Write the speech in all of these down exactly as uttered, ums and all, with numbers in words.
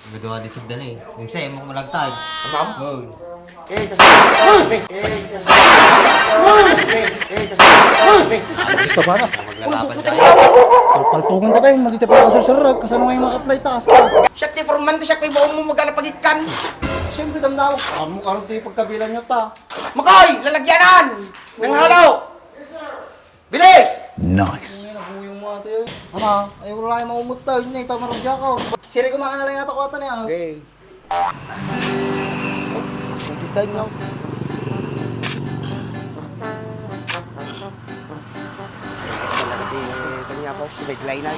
Gaduha di sugdan eh. Yung sa'yo, mo malagtay. Ma'am? Oh. Eh, tas-, eh, tas-, eh, tas-, eh, tas-, eh. Gusto ba na? Maglalaban tayo. Palpaltungan ta tayo, madi tayo pagkasursuro, kasano nga yung mga apply taas ta? Siya, ti forman ko, siya, kay baon mo magana pagikkan. Siyempre, damdaman. Amo, karon ti pagkabilan nyo ta. Makoy! Lalagyanan! Nang halo! Bilis! Nice. Ano, ay, wala yung maumot tayo. Hindi, tama rin ako. Siri ko makana lang yata ko ata niya. Okay. Putik tayo, no? Malaki kanya pa, si Bedlay na.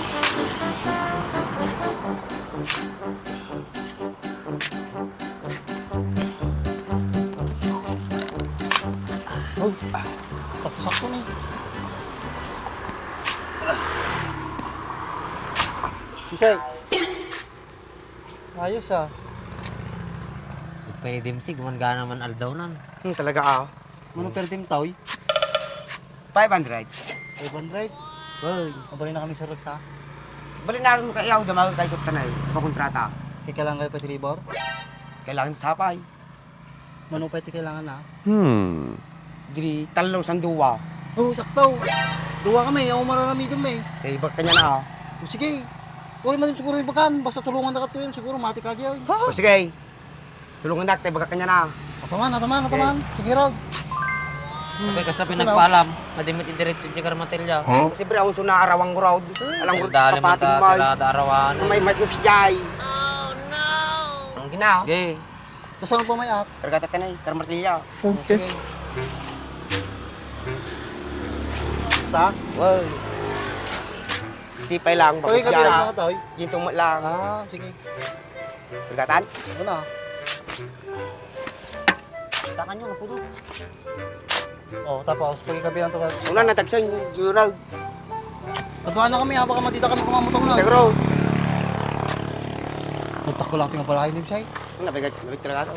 Oh, ah, sakto-sakto ni. Misay. Ayos, ah. Pwede, Dimsig, man gana man aldaw nan. Hmm, talaga, ah. Mano perdim taoy? Five hundred. Five hundred? Uy. Mabalin na kami sa rekta. Balin na rin kayo, damagan kayo tanay, pakontrata. Kaya kailangan kayo pati labor? Kailangan sapay. Mano pa iti kailangan na? Hmm. Diri, tallo, san duwa. Oh, sakto. Duwa kami, ako mararamidem eh. Eh, iba kanya na, ah. O, sige. Uy, madam siguro ibakan. Basta tulungan na ka to yun. Siguro mati ka diyan. O, sige. Tulungan na, tayo baga kanya na. Ataman, ataman, ataman. Sige, Rod. Sabi, kasta pinagpaalam, madimit idiretso di karmatilya. Kasi bre, ang suna arawang ko, Rod. Alang ko, Dali man papatin ta, mo. Tirada arawan. May madnubs jay. Ang gina. Gay. Kasano pa may app? Kargata tanay, karmatilya. Okay. Sa? Wow. Tipay lang, Okay, bakit kapila dyan? Ka, Toy? Ginto mo lang. Ah, sige. Kargatan? Ano na? Takan nyo, napuno. Oh, tapos, pagkikabilang to, Una, natagsan, Gerald. Patuan na kami, ha? Baka matita kami kumamutong na. Negro. Puntak ko lang tingnan pala, Ilim Say. Nabigay, nabigay talaga ako.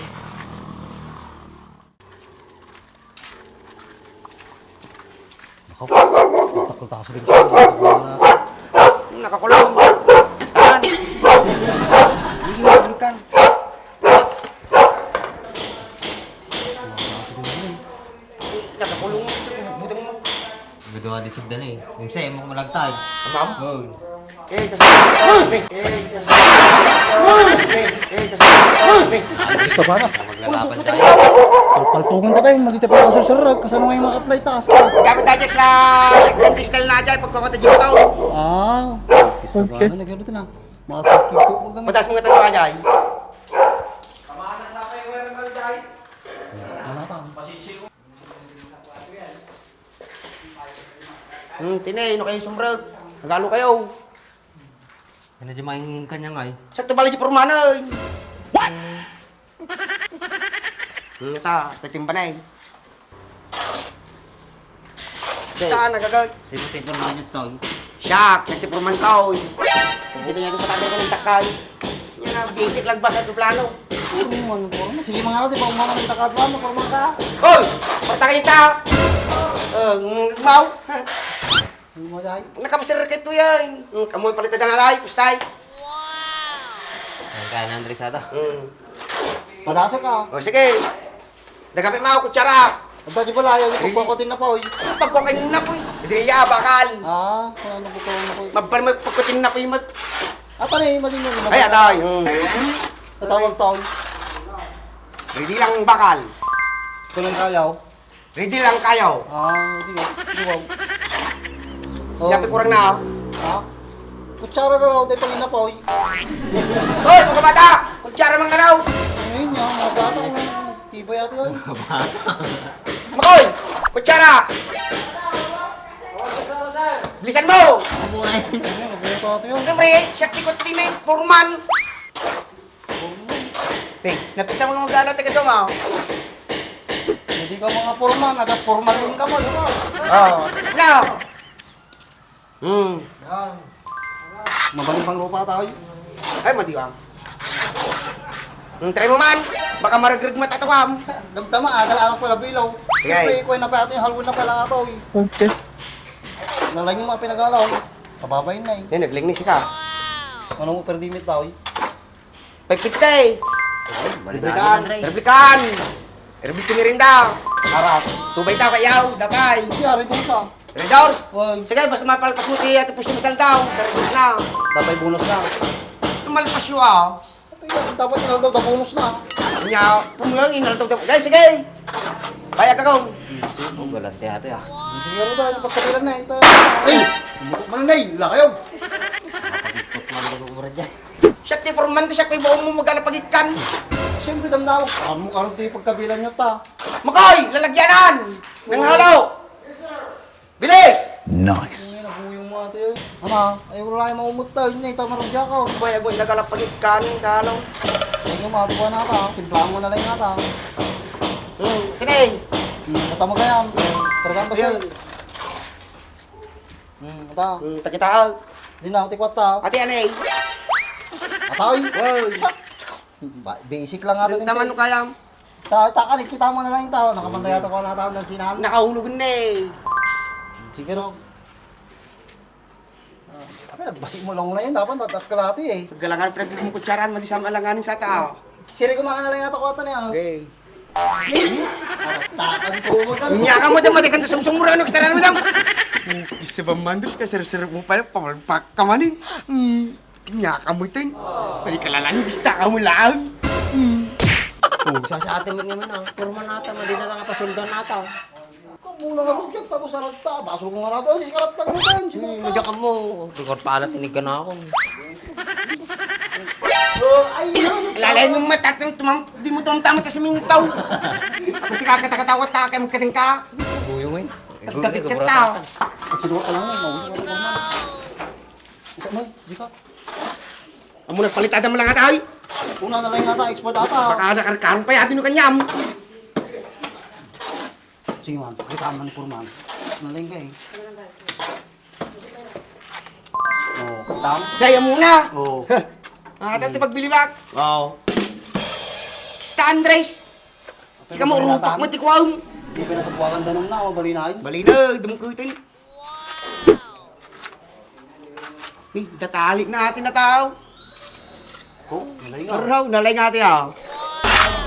Nakaw, takol taas din siya. Nakakulong. Tan. Hindi, hindi, tan. Nakakulong. Butang mo. Gaduha di sugdan eh. Yung sa'yo, mo malagtay. Ma'am? Oo. Eh, tas-, eh, eh, tas-, eh, eh, tas-, eh. Gusto ba na? Maglalaban tayo. Palpaltungan ta tayo, madi tayo pagkasursuro, kasano nga yung mga apply taas ta? Gamit tayo sa dental na dyan, pagkakata dyan ito. Ah, gusto ba Okay. Na? Nagkaroon na. Mga sakit ko, huwag kami. Mataas mga tanda dyan. Ano pa? Hmm, tinay, no kayo sumrag. Nagalo kayo. Ano di maing kanya nga eh? Sa tubali di pormana eh. What? Hmm, ta, tatimba na eh. Basta, nagagag. Sino tayo pormana to? Siya, siya ti porman to eh. Kita niya ito patagal ka ng takal. Yan na, basic lang ba sa plano? Ano man, porma? Sige, mga ate, porma ka ng takal, porma ka. Hoy! Porta kayo ta! Eh, ngumau. Ano mo, Day? Nakapasir ka ito yan. Hmm, kamoy palitan na, Day. Pustay. Ang kanan, Andres, ata. Hmm. Padasa ka. O, sige. Dagapi mo, kutsara. Ang dati pala, ayaw yung pagkukutin na po, eh. Pagkukutin na po, eh. Hindi niya, bakal. Ah, kung ano po, kung ano po, eh. Mabal mo, pagkutin na po, eh, mat- Ata na, eh, mali mo, eh. Ay, atay, hmm. Katawag taon. Ready lang, bakal. Ito lang kayaw. Ready lang kayo. Ah, sige. Wow. Oh. Yapi kurang na, oh. Ha? Kutsara ka raw, tayo panginapoy. Hoy, mga bata! Kutsara man ka raw! Ayun niya, mga bata, oh. Tibay ata yun. Mga bata. Makoy! Kutsara! Bilisan mo! Ano muna yun? Ayun, nagluto ata yun. Siyempre, siya tikot din eh, foreman. Eh, napiksa mo nga mag-ano, taga duma, oh. Hindi ka mga porma, nagka-porma din ka mo, di ba? Oh, na. Hmm. Yan. Mabaling pang lupa tayo. Ay, madiwang. Hmm, try mo man. Baka maragrag mata to, kam. Damdama, agal anak pala bilaw. Sige. Siyempre, kuha na pa ito yung halwon na pala nga to, eh. Okay. Nalain yung mga pinag-alaw. Kababayin na, eh. Yan, naglinis ka. Ano mo, perdimit daw, eh? Pipte. Ay, balik Replikan. Replikan. Replikan. Merienda. Aras. Tubay ta, kayaw, dapay. Iya, Red Horse, ah. Red Horse? Wag. Sige, basta mapalpas mo ti ati pusti masal daw. Red Horse na. Dapay bonus na. Malpas yo, ah. Ay, dapat inaldaw da bonus na. Nya, pumulong, inaldaw da. Guys, sige. Bayag ako. Oh, galante ate, ah. Sige, ano ba? Ano pagkabilan na? Ito. Ay! Umutok man na, eh. Lakayaw. Kapagikot man ako, mura dyan. Siya ti porman to, siya ti baon mo magana pagikkan. Siyempre, damdamag. Amo, karon ti pagkabilan nyo ta. Makoy! Lalagyanan! Nang halo! Bilis! Nice. Ay, nabuyong mo ate. Ama, ay wala yung maumot ta. Hindi, tama rin dyan ka. Bay, agway, nagana pagikkan, kano? Ay, yung mga tuwa na ta. Timplahan mo na lang nga ta. Hmm, sini. Hmm, kata mo kaya. Talagang ba siya? Ayun. Hmm, ata. Hmm, takita. Di na, ako ti kwata. Ate, anay. Atay. Wow. Sa- Ba- basic lang nga Ang ito. Taman no kayam. Ta, ta, kalit kita mo na lang yung tao. Nakapantay ata ko na tao ng sinan. Nakahulog na eh. Sige, ro. Ah, apa, nagbasi mo lang na yun. Dapat mataas ka lahat eh. Paggalangan, pinaglig mo kutsaraan, madi sa malanganin sa tao. Siri ko mga na lang yata ko ata niya. Okay. Takan ko mo ka. Nya ka mo, dam, madi ka sumsum mo, ano, kistaran mo, dam? Isa ba, Manders, ka, sir, sir, mo pala, pamalpak ka man eh. Hmm. Nya ka mo, ten. Madi ka lalan, bista ka mo lang. Hmm. Oh, sa, sa atin mo naman, ah. Porma nata, madi na nga pasuldan nata. Kamu na nga, tapos sa ragta, baso ko nga ragta, ay, sikarat na ka rin, Hmm, madi ka mo. Di ko pala tinigan ako. Oh, ay, yun. Lalay mo mata, tum-, tumam-, di mo tumtama ta siminto. Kasi kakita-katawa ta, kaya magkating ka. Buyong eh. Tagdagit ka ta. Sinuha ka lang, mawala ka lang. Ikaw man, di ka. Amo nagpalitada mo lang ata, ay. Una na lang ata, expert ata. Baka nakarkaro pa yata yung kanyam. Sige man, pakita man ni Purman. Naling ka eh. Oh, tam? Daya muna. Oh. Ah, dati pagbilibak. Wow. Kista Andres. Sika mo, rupak mo ti kuwaw. Hindi pa nasa buwakan danong na, oh, balinain. Balinain, dumungkutin. Ni, datalik na ati na tao. Oh, nalay nga. Araw, nalay nga ati, ah.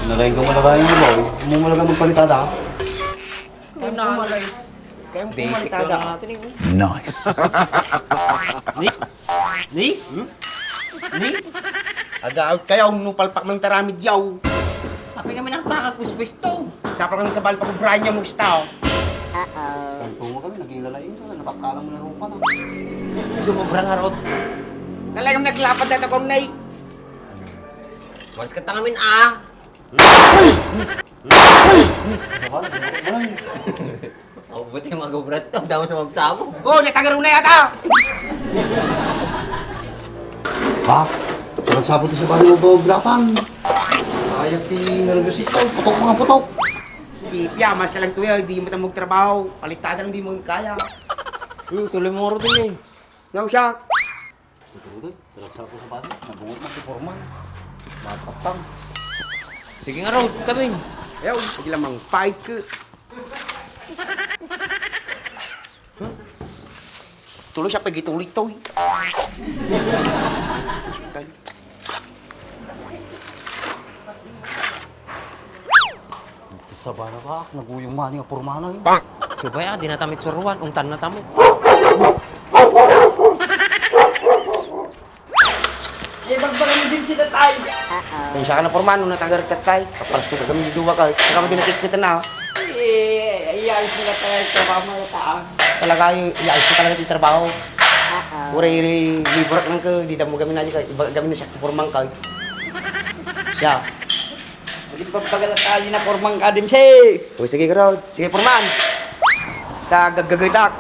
Nalay ka malagay mo, boy. Mo malaga magpalitada, ah. Kaya mo Basic pumalitada, lang ah. Natin, eh. Nice. Ni? Ni? Hmm? Ni? Aga, out kayo, nung palpak mang taramid yaw. Tapi kami nakataka, kuswis to. Sa pa kami sa balpak, ubrahan niya, mugsta, oh. Tanto mo kami, naging lalaing ka, natakkalan mo na rupa na. Sumobra nga, Rod. Talagang naglapad na ito, Nay. Mas katamin, ah. Ano ba? Ano ba? Oh, buti yung mag-obrat ka. Daw sa magsabog. Oh, natagaro na yata! Ba? Nagsabog sa bahay mo ba, bratan? Ayat ti nervyosito. Putok, mga putok. Di piya, mas lang tuya, di mo tamog trabaho. Palitada lang di mo kaya. Hmm, tuloy mo nga routine eh. Now, siya. Tutulog, tulog sa ako sa bata. Nabungot na si Foreman. Matapang. Sige nga, Rod, kamin. Ayaw, sige lamang, fight ka. Tuloy siya, pagituloy to, eh. Sabana ba? Naguyong mani nga pormana, eh. Subay, ah, di na tamit suruan, ungtan na tamit. Eh, bagbagan mo din si tatay. Kung siya ka na pormano, natagar tatay. Kaparas ko kami di duwa ka. Saka mo din nakikita na. Eh, iyayos mo na talaga yung trabaho mo, ta. Talaga, iyayos ko talaga yung trabaho. Uray, uray, libur lang ka, di damo kami na, di ka, iba kami na siya, porman ka. Siya. Di ba pagkakatayin na porman ka, Dimsi? O, sige, Rod. Sige, porman. Sa gagagatak.